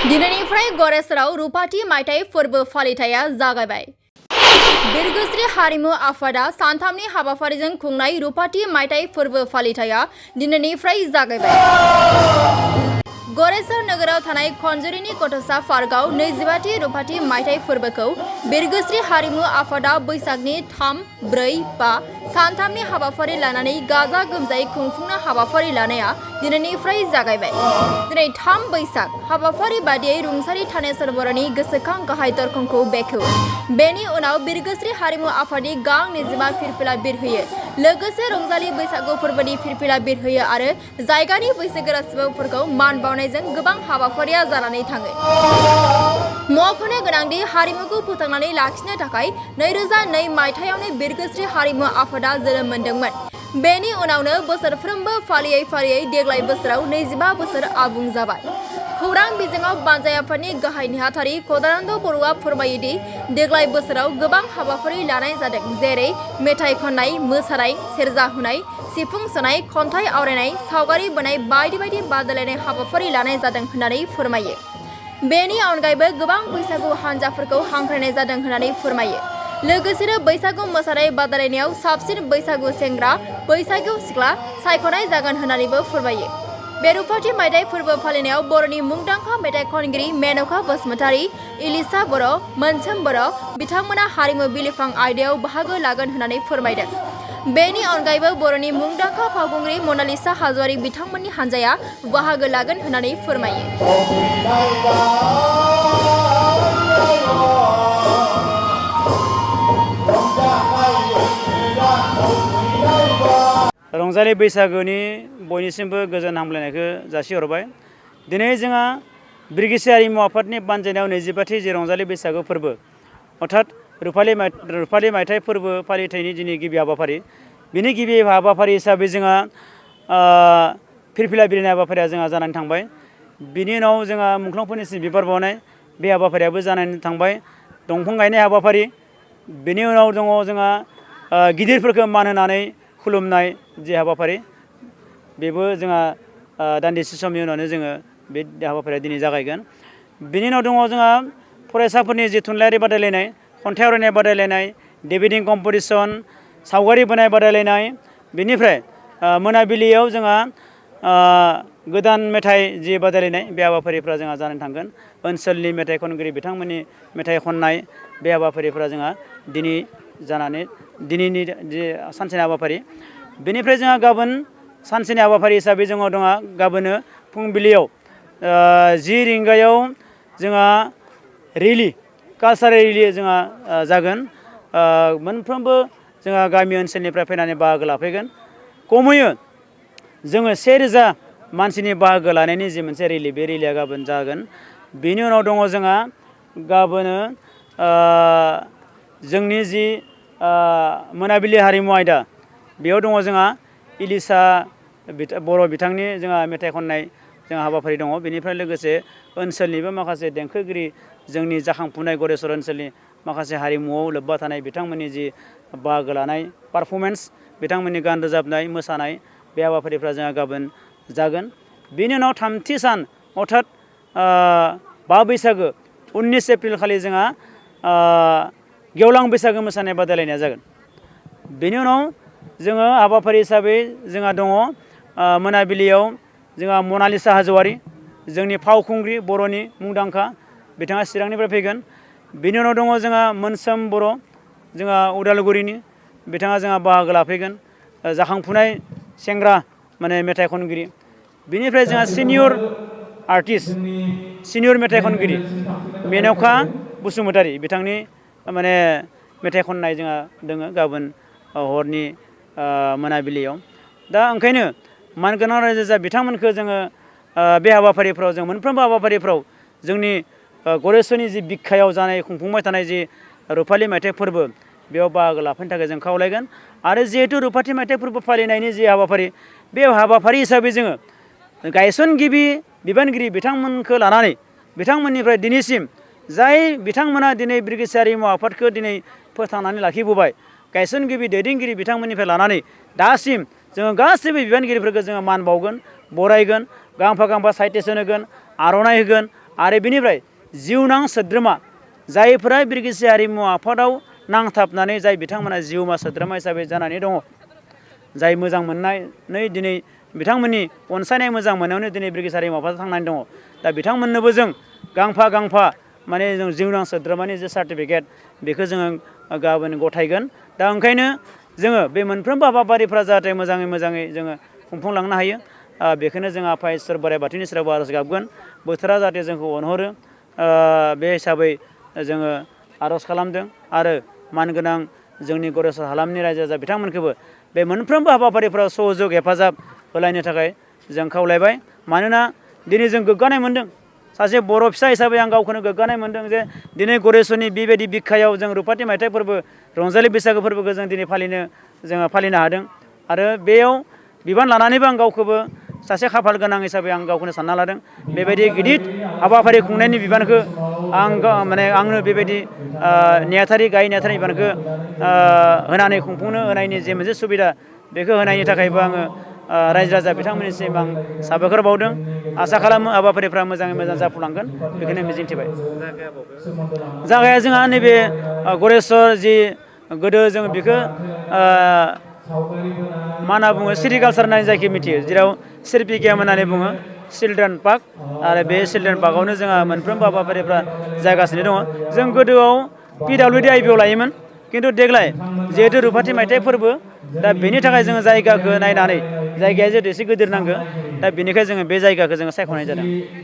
दिनैनिफ्राय गरेसराव रुपाथि मायथाइ फोरबो फालिथाया जागायबाय। बिरगोस्रि हारिमु आफादा सानथामनि हाबाफारिजों खुंनाय रुपाथि मायथाइ फोरबो फालिथाया दिनैनिफ्राय जागायबाय। गरेसर नोगोराव थानाय खनजुरिनि गथ'सा पार्कआव 25थि रुपाथि मायथाइ फोरबोखौ बिरगोस्रि हारिमु आफादा बैसागनि 3, 4, 5 सानथामनि हाबाफारि लानानै गाजा गोमजायै खुंफुंनो हाबाफारि लानाया दिनैनिफ्राय जागायबाय। दिनै 3 बैसाग हाबाफारि बादियै रुंसारि थानेश्वर बर'नि गोसोखां गाहाय दरखंखौ बेखेवो। बेनि उनाव बिरगोस्रि हारिमु आफादनि गां निजिमा फिरफिला बिरहोयो। लोगोसे रंजालि बैसागु फोरबोनि फिरफिला बिरहोयो आरो जायगानि बैसोगोरा सुबुंफोरखौ मान बावनायजों गोबां हाबाफारिया जानानै थाङो। मख'नो गोनांदि हारिमुखौ फोथांनानै लाखिनो थाखाय 2002 मायथाइयावनो बिरगोस्रि हारिमु आफादा जोनोम मोनदोंमोन। बेनि उनावनो बोसोरफ्रोमबो फालियै फालियै देग्लाय बोसोराव 25 बोसोर आबुं जाबाय। खौरां बिजोङाव बानजाय आफादनि गाहाय नेहाथारि कदानन्द बर'आ फोरमायोदि देग्लाय बोसोराव गोबां हाबाफारि लानाय जादों, जेरै मेथाइ खननाय, मोसानाय, सेरजा हुनाय, सिफुं सुनाय, खन्थाइ आवरायनाय, सावगारि बोनाय बायदि बायदि बादायलायनाय हाबाफारि लानाय जादों होननानै फोरमायो। बेनि अनगायैबो गोबां बैसागु हानजाफोरखौ हांख्रायनाय जादों होननानै फोरमायो। लोगोसेनो बैसागु मोसानाय बादायलायनायाव साबसिन बैसागु सेंग्रा, बैसागु सिख्ला सायख'नाय जागोन होननानैबो फोरमायो। बे रुपाथि मायथाइ फोरबो फालिनायाव बर'नि मुंदांखा मेथाइ खनगिरि मेनका बसुमतारी, इलिसा बर', मोनसोम बर' बिथांमोना हारिमु बिलिफां आयदायाव बाहागो लागोन होननानै फोरमायदों। बेनि अनगायैबो बर'नि मुंदांखा फावखुंग्रि मनालिसा हाज'वारि बिथांमोननि हानजाया बाहागो लागोन होननानै फोरमायो। रंजालि बैसागुनि बयनिसिमबो गोजोन हामलायनायखौ जासिहरबाय। दिनै जोंहा बिरगोस्रि हारिमु आफादनि बानजायनायाव 25थि जे रंजालि बैसागु फोरबो अर्थात रुपालि मायथाइ फोरबो फालिथायनि दिनै गिबि हाबाफारि। बिनि गिबि हाबाफारि हिसाबै जोंहा फिरफिला बिरहोनाय हाबाफारिया जोंहा जानानै थांबाय। बिनि उनाव जोंहा मुंख्लंफोरनिसिम बिबार बावनाय बे हाबाफारियाबो जानानै थांबाय। दंफां गायनाय हाबाफारि, बेनि उनाव दङ जोंहा गिदिरफोरखौ मान होनानै खुलुमनाय जे हाबाफारि, बेबो जोंहा दान्दिसे समनि उनावनो जोङो बे हाबाफारिया दिनै जागायगोन। बिनि उनाव दङ जोंहा फरायसाफोरनि जि थुनलाइयारि बादायलायनाय, खन्थाइ आवरायनाय बादायलायनाय, डिबेटिं कम्पिटिसन, सावगारि बोनाय बादायलायनाय, बेनिफ्राय मोनाबिलियाव जोंहा गोदान मेथाइ जि बादायलायनाय बे हाबाफारिफ्रा जोंहा जानानै थांगोन। ओनसोलनि मेथाइ खनगिरि बिथांमोननि मेथाइ खननाय बे हाबाफारिफ्रा जोंहा दिनैनि जे सानसेनि हाबाफारि। बेनिफ्राय जोंहा गाबोन सानसेनि हाबाफारि हिसाबै जोङो दङ गाबोनो फुंबिलियाव 10 रिंगायाव जोंहा रेलि, कालचारेल रेलि जोंहा जागोन। मोनफ्रोमबो जोंहा गामि ओनसोलनिफ्राय फैनानै बाहागो लाफैगोन। खमैयो जोङो 1000 मानसिनि बाहागो लानायनि जि मोनसे रेलि, बे रेलिया गाबोन जागोन। बेनि उनाव दङ जोंहा गाबोनो जोंनि जि मोनाबिलि हारिमु आयदा, बेयाव दङ जोंहा इलिसा बर' बिथांनि जोंहा मेथाइ खननाय जोंहा हाबाफारि दङ। बेनिफ्राय लोगोसे ओनसोलनिबो माखासे देंखोगिरि, जोंनि जाखांफुनाय गरेसर ओनसोलनि माखासे हारिमुआव लोब्बा थानाय बिथांमोननि जि बाहागो लानाय पारफरमेन्स, बिथांमोननि गान रोजाबनाय, मोसानाय बे हाबाफारिफ्रा जोंहा गाबोन जागोन। बेनि उनाव 3थि सान अर्थात 5 बैसागो 19 एप्रिल खालि जोंहा गेवलां बैसागो मोसानाय बादायलायनाया जागोन। बेनि उनाव जोङो हाबाफारि हिसाबै जोंहा दङ मोनाबिलियाव जोंहा मनालिसा हाज'वारि, जोंनि फावखुंग्रि बर'नि मुंदांखा, बिथाङा चिरांनिफ्राय फैगोन। बेनि उनाव दङ जोंहा मोनसोम बर', जोंहा उदालगुरिनि, बिथाङा जोंहा बाहागो लाफैगोन, जाखांफुनाय सेंग्रा माने मेथाइ खनगिरि। बेनिफ्राय जोंहा सिनियर आर्टिस्ट, सिनियर मेथाइ खनगिरि मेनका बसुमतारी, बिथांनि माने मेथाइ खननाय जोंहा दङ गाबोन हरनि मोनाबिलियाव। दा ओंखायनो मानगोनां रायजो राजा बिथांमोनखौ जोङो बे हाबाफारिफ्राव, जों मोनफ्रोमबो हाबाफारिफ्राव जोंनि गरेसरनि जि बिखायाव जानाय खुंफुंबाय थानाय जि रुपालि मायथाइ फोरबो, बेयाव बाहागो लाफैनो थाखाय जों खावलायगोन। आरो जिहेतु रुपाथि मायथाइ फोरबो फालिनायनि जि हाबाफारि, बे हाबाफारि हिसाबै जोङो गायसनगिरि बिबानगिरि बिथांमोनखौ लानानै, बिथांमोननिफ्राय दिनैसिम जाय बिथांमोना दिनै बिरगोस्रि हारिमु आफादखौ दिनै फोथांनानै लाखिबोबाय, गायसनगिरि दैदेनगिरि बिथांमोननिफ्राय लानानै दासिम जोङो गासैबो बिबानगिरिफोरखौ जोङो मान बावगोन, बरायगोन, गांफा गांफा साइटेसन होगोन, आर'नाइ होगोन आरो बेनिफ्राय जिउनां सोद्रोमा जायफोरा बिरगोस्रि हारिमु आफादाव नांथाबनानै जाय बिथांमोना जिउमा सोद्रोमा हिसाबै जानानै दङ जाय मोजां मोननानै दिनै बिथांमोननि अनसायनाय मोजां मोननायावनो दिनै बिरगोस्रि हारिमु आफादाव थांनानै दङ दा बिथांमोननोबो जों गांफा माने जों जिउनां सोद्रोमानि जे सार्टिफिकेट बेखौ जोङो गाबोन गथायगोन दा ओंखायनो जोङो बे मोनफ्रोमबो हाबाफारिफ्रा जाहाथे मोजाङै जोङो खुंफुंलांनो हायो बेखौनो जों आफा इसोर बोराइ बाथौनि सेराव आरज गाबगोन बोथोरा जाहाथे जोंखौ अनहरो बे हिसाबै जोङो आरज खालामदों आरो मानगोनां जोंनि गरेस्वर हालामनि रायजो राजा बिथांमोनखौबो बे मोनफ्रोमबो हाबाफारिफोराव सहयोग हेफाजाब होलायनो थाखाय जों खावलायबाय मानोना दिनै जों गोग्गानाय मोनदों सासे बर' फिसा हिसाबै आं गावखौनो गोग्गानाय मोनदों जे दिनै गरेस्वरनि बेबायदि बिखायाव जों रुपाथि मायथाइ फोरबो रंजालि बैसागो फोरबोखौ जों दिनै फालिनो हादों आरो बेयाव बिबान लानानैबो आं गावखौबो सासे खाफाल गोनां हिसाबै आं गावखौनो सानना लादों बेबायदि गिदिर हाबाफारि खुंनायनि बिबानखौ आंनो बेबायदि नेहाथारि बिबानखौ होनानै खुंफुंनो होनायनि जे मोनसे सुबिदा बेखौ होनायनि थाखायबो आङो रायजो राजा बिथांमोननिसिम आं साबायखर बावदों आसा खालामो हाबाफारिफ्रा मोजाङै मोजां जाफुंलांगोन बेखौनो मिजिंथिबाय जागाया जोंहा नैबे गरेस्वर जि गोदो जों बेखौ मा होनना बुङो सेरिकालसार होननानै जायखौ मिथियो जेराव सिरपि केम्प होननानै बुङो चिल्ड्रेन पार्क आरो बे चिल्ड्रेन पार्कआवनो जोंहा मोनफ्रोमबो हाबाफारिफ्रा जागासिनो दङ जों गोदोआव PWD आइपिआव लायोमोन खिन्थु देग्लाय जिहेतु रुपाथि मायथाइ फोरबो दा बेनि थाखाय जोङो जायगाखौ नायनानै जायगाया जिहेतु एसे गिदिर नांगौ दा बेनिखाय जोङो बे जायगाखौ जोङो सायख'नाय जादों